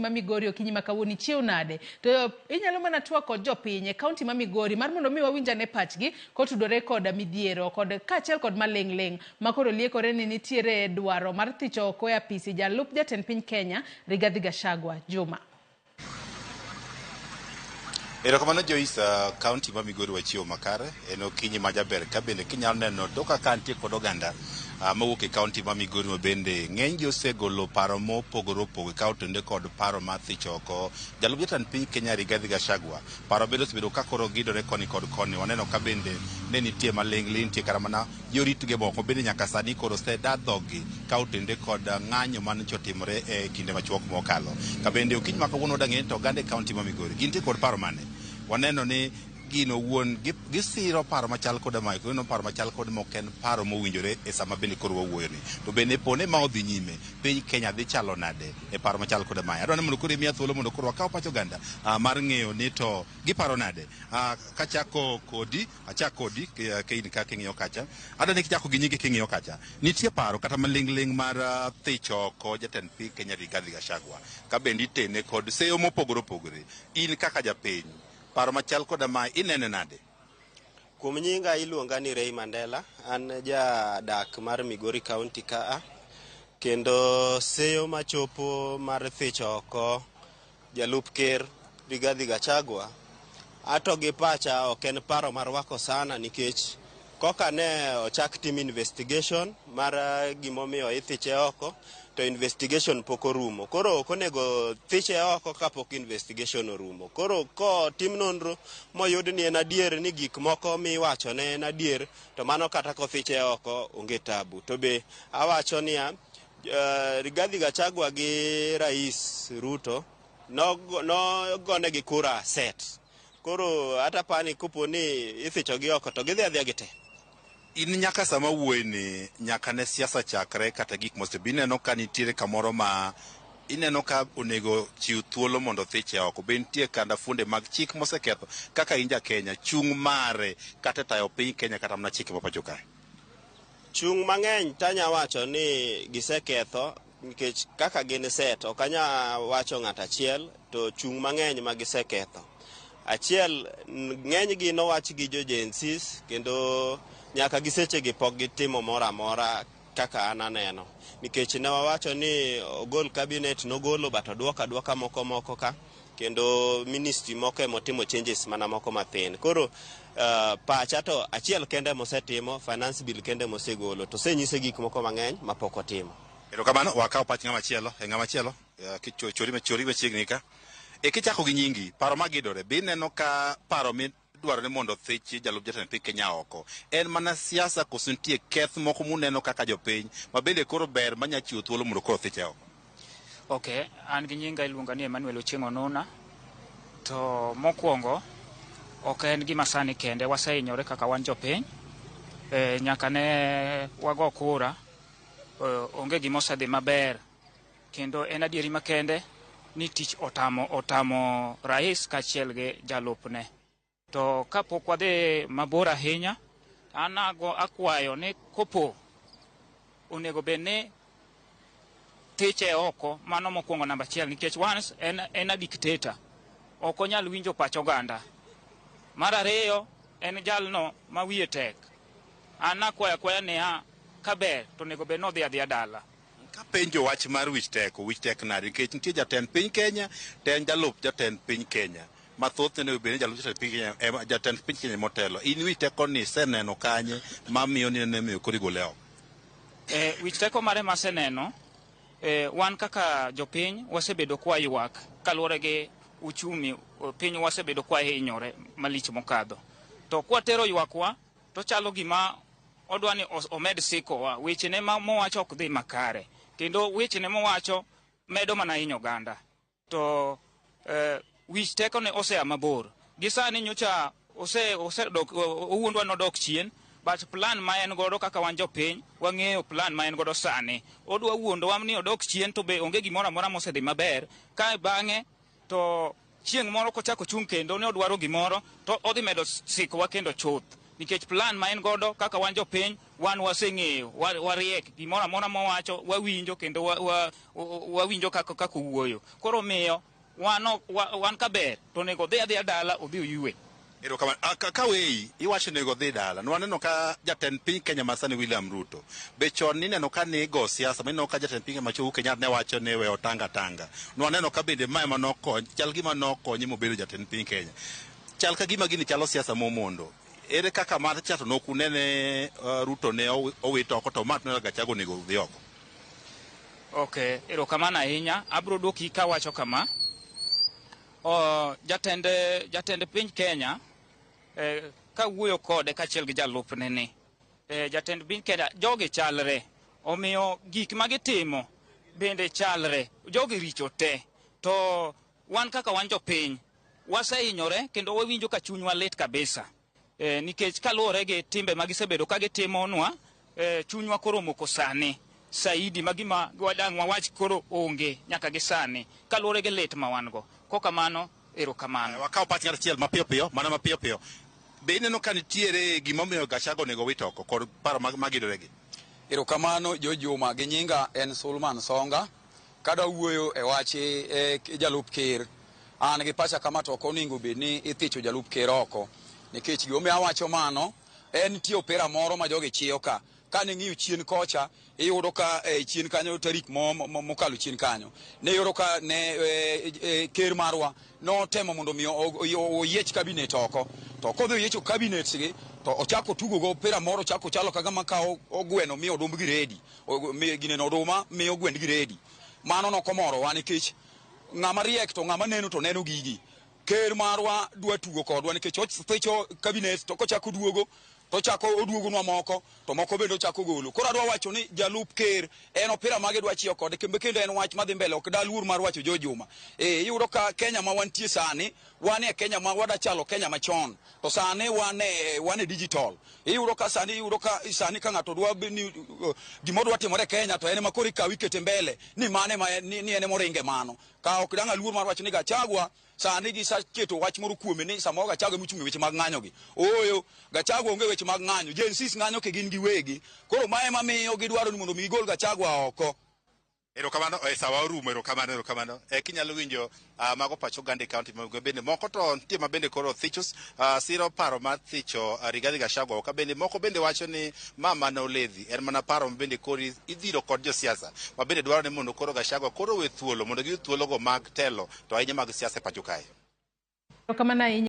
ma Migori okinyi ma kawuono ichiew nade? To inyalo mana twak kod jopiny e kaunti ma Migori mar mondo mi wawinj ane pachgi kotudore kod midhiero kod kaachiel kod maling'ling' ma koro liekore ni nitiere dwaro mar thicho oko e apisi jalup jatend piny Kenya Rigathi Gachagua. Juma. Erokamano Joyce, kaunti ma Migori wachiewo makare. En okinyi ma jaber ka bende kinyalo neno toka ka nitie kod oganda mawuok e kaunti ma Migori ma bende ng'eny gi osegolo paro mopogore opogore ka otende kod paro mar thicho oko jalup jatend piny Kenya Rigathi Gachagua. Paro bende osebedo ka koro gidore koni kod koni. Waneno ka bende ne nitie maling'ling, nitie kata mana joritge moko bende nyaka sani koro oseda dhoggi ka otende kod ng'anyo manyocha otimore e kinde machuok mokalo. Ka bende okinyi ma kawuono wadang'e ni to oganda e kaunti ma Migori gintie kod paro mane? Waneno ni gino wuon gisiro paro machal koda mae, kendo paro machal kod ma ok en paro mowinjore e sama bende koro wawuoyo ni. To bende pone ma odhi nyime, piny Kenya dhi chalo nade e paro machal koda mae? Adwa ni mondo koro imiya thuolo mondo koro wakaw pach oganda mar ng'eyo ni to giparo nade. Kachako kodi, achak kodi ka in ka king'iyo kacha. Adwa ni kichako gi nyingi king'iyo kacha. Nitie paro kata maling'ling' mar thicho oko jatend piny Kenya Rigathi Gachagua ka bende itene kod seyo mopogore opogore. In kaka japiny, paro machal koda mae inene nade? Kuom nyinga iluonga ni Ray Mandela, an jadak mar Migori County kaa, kendo seyo machopo mar thicho oko jalup ker Rigathi Gachagua, ato gi pacha ok en paro marwako sana nikech koka ne ochak tim investigation mar gimomiyo ithiche oko to investigation pok orumo. Koro ok onego thiche oko kapok investigation orumo. Koro kotim nonro moyud ni en adier ni gik moko miwacho ne en adier to mano kata kothiche oko onge tabu. To be awacho niya, Rigathi Gachagua gi Rais Ruto nogonegi kura set. Koro hata pani kopo ni ithicho gi oko to gidhi adhiya gite. In nyaka sama wuoyi ni nyaka ne siasa chakre kata gik mosebi ineno ka nitiere kamoro ma ineno ka onego chiw thuolo mondo thiche oko. Be nitie kanda funde mag chik moseketho kaka in ja Kenya chung' mare kata tayo piny Kenya kata mana chike ma pacho kae? Chung' mang'eny tanya wacho ni giseketho nikech kaka gin set ok anya wacho ng'at achiel to chung' mang'eny ma giseketho. Achiel ng'enygi nowach gi jo Gen Zs kendo nyaka gi sechegi pok gitimo moro amora kaka an aneno. Nikech ne wawacho ni ogol cabinet nogolo but oduoko aduoka moko moko ka kendo ministry moko emotimo changes mana moko mathin. Koro pacha to achiel kende mosetimo finance bill kende mosegolo to osenyise gik moko mang'eny mapok otimo. Erokamano, wakaw pach ng'ama chielo, e ng'ama chielo, kichori machiegni ka. E kichako gi nyingi, paro magidore, be ineno ka paro midwaro ni mondo thich jalup jatend piny Kenya oko en mana siasa koso nitie keth moko muneno kaka jopiny ma bende koro ber manya chiwo thuolo mondo koro thiche oko? Okay, an gi nyinga iluonga ni Emmanuel Ochieng' Onuna. To mokwongo, ok en gima sani kende, wasehinyore kaka wan jopiny. Nyaka ne wago kura, onge gima osedhi maber. Kendo en adieri makende ni tich otamo rais kaachiel gi jalupne. To kapok wadhi mabor ahinya, an akwayo ni kopo onego bed ni thiche oko, mano mokwongo namba achiel, nikech once en a dictator, ok onyal winjo pach oganda. Mar ariyo, en jalno ma wiye tek. An akwayo akwaya niya, kaber to onego bed ni odhi adhiya dala. Kapenjo wach mar wich teko, wich tek nade? Nikech nitie jatend piny Kenya to en jalup jatend piny Kenya. Ma thothne onego bed ni jalup jatend piny Kenya, jatend piny Kenya motelo. In wich teko ni iseneno kanye mamiyo ni miyo koro igole oko? Wich teko mare maseneno, wan kaka jopiny wasebedo kwa ywak kaluwore gi uchumi piny wasebedo kwa hinyore malich mokadho. To kwatero ywakwa to chalo gima odwa ni omed sikowa. Wechene mowacho ok dhi makare, kendo wechene mowacho medo mana hinyo oganda. To wich teko ne osea mabor. Gi sani nyocha osedok, owuondwa nodok chien, but plan ma en godo kaka wan jopiny, wang'eyo plan ma en godo sani. Odwa wuondowa ni odok chien to be onge gimoro amora mosedhi maber. Ka bang'e to chieng' moro kochako chung' kendo ni odwaro gimoro to odhi medo sikowa kendo chuth. Nikech plan ma en godo kaka wan jopiny Wan waseng'eyo, wariek, gimoro amora mowacho wawinjo kendo wawinjo kaka kaka owuoyo. Koro miyo wan, wan kaber to onego odhi adhiya dala odhi oywe. Erokamano. Ka weyi iwacho onego dhi dala. Nwaneno ka jatend piny Kenya masani William Ruto. Be chon nineno ka nigo siasa mineno ka jatend piny Kenya machon Uhuru Kenyatta ne wacho ni we otanga tanga. Nwaneno ka bende mae ema nokony chal gima nokonye mobedo jatend piny Kenya. Chal ka gima gini chalo siasa momondo. Ere kaka mar cha to nokunene Ruto ne owito oko to ma to Gachagua onego odhi oko. Okay, erokamano ahinya. Abro duoki kawacho kama. Jatend piny Kenya kawuoyo kode kaachiel gi jalupne ni jatend piny Kenya jogi chalre, omiyo gik ma gitimo bende chalre, jogi richo te. To wan kaka wan jopiny wasehinyore kendo wawinjo ka chunywa lit kabisa nikech kaluwore gi timbe ma gisebedo ka gitimonwa, chunywa koro omoko sani saidi ma gima wadang' wawach koro onge nyaka gi sani kaluwore gi lit ma wan go. Kokamano, erokamano. Wakaw pach ng'ato achiel mapiyo piyo, mana mapiyo piyo. Be ineno ka nitiere gimomiyo Gachagua onego wit oko kod paro magidore gi? Erokamano jo Juma, gi nyinga en Sulman Songa. Kadwa wuoyo e wach jalup ker, an gi pacha kama to ok onego bed ni ithicho jalup ker oko. Nikech gimomiyo awacho mano, en nitie opira moro ma jogi chiyo ka. Kane ing'iyo chien kocha, iyudo ka chien kanyo tarik mokalo chien kanyo. Ne iyudo ka ne ker marwa notemo mondo mi oyiech cabinet oko. To kodhi oyiecho cabinet gi, to ochako tugo go opira moro, ochako chalo kaka ma kawo ogweno miyo odumb gi redi. Gineno oduma miyo gwend gi redi. Mano nokomorowa nikech ng'ama riek to ng'ama neno to neno gigi. Ker marwa dwa tugo kodwa nikech othicho cabinet to kochako duogo to ochako oduogonwa moko to moko bende ochako golo. Koro adwa wacho ni jalup ker en opira mage dwa chiyo kode kendo en wach madhi mbele ok daluor mar wacho jo Juma. Iyudo ka Kenya ma wantie sani, wan e Kenya ma wadachalo Kenya machon to sani wan e digital. Iyudo ka sani ka ng'ato dwa ni gima dwa timore Kenya to en ema koro ikawe ikete mbele ni mane ma ni en emoringe mano. Ka ok dang' aluor mar wacho ni Gachagua sani giseketo wach moro kuome ni samoro Gachagua emochung' e weche mag ng'anyo gi. Ooyo, Gachagua onge weche mag ng'anyo. Gen Z ng'anyo ke gin giwegi. Koro mae ema miyo gidwaro ni mondo mi gigol Gachagua oko. Erokamano, sawa orumo, erokamano, erokamano. Kinyalo winjo mago pach oganda e county ma bende moko to nitie ma bende koro thichos siro paro mar thicho Rigathi Gachagua ka bende moko bende wacho ni ma mana oledhi en mana paro ma bende koro idhiro kod josiasa ma bende dwaro ni mondo koro Gachagua koro we thuolo mondo giyud thuologo mag telo to ahinya mag siasa e pacho kae. Erokamano ahinya.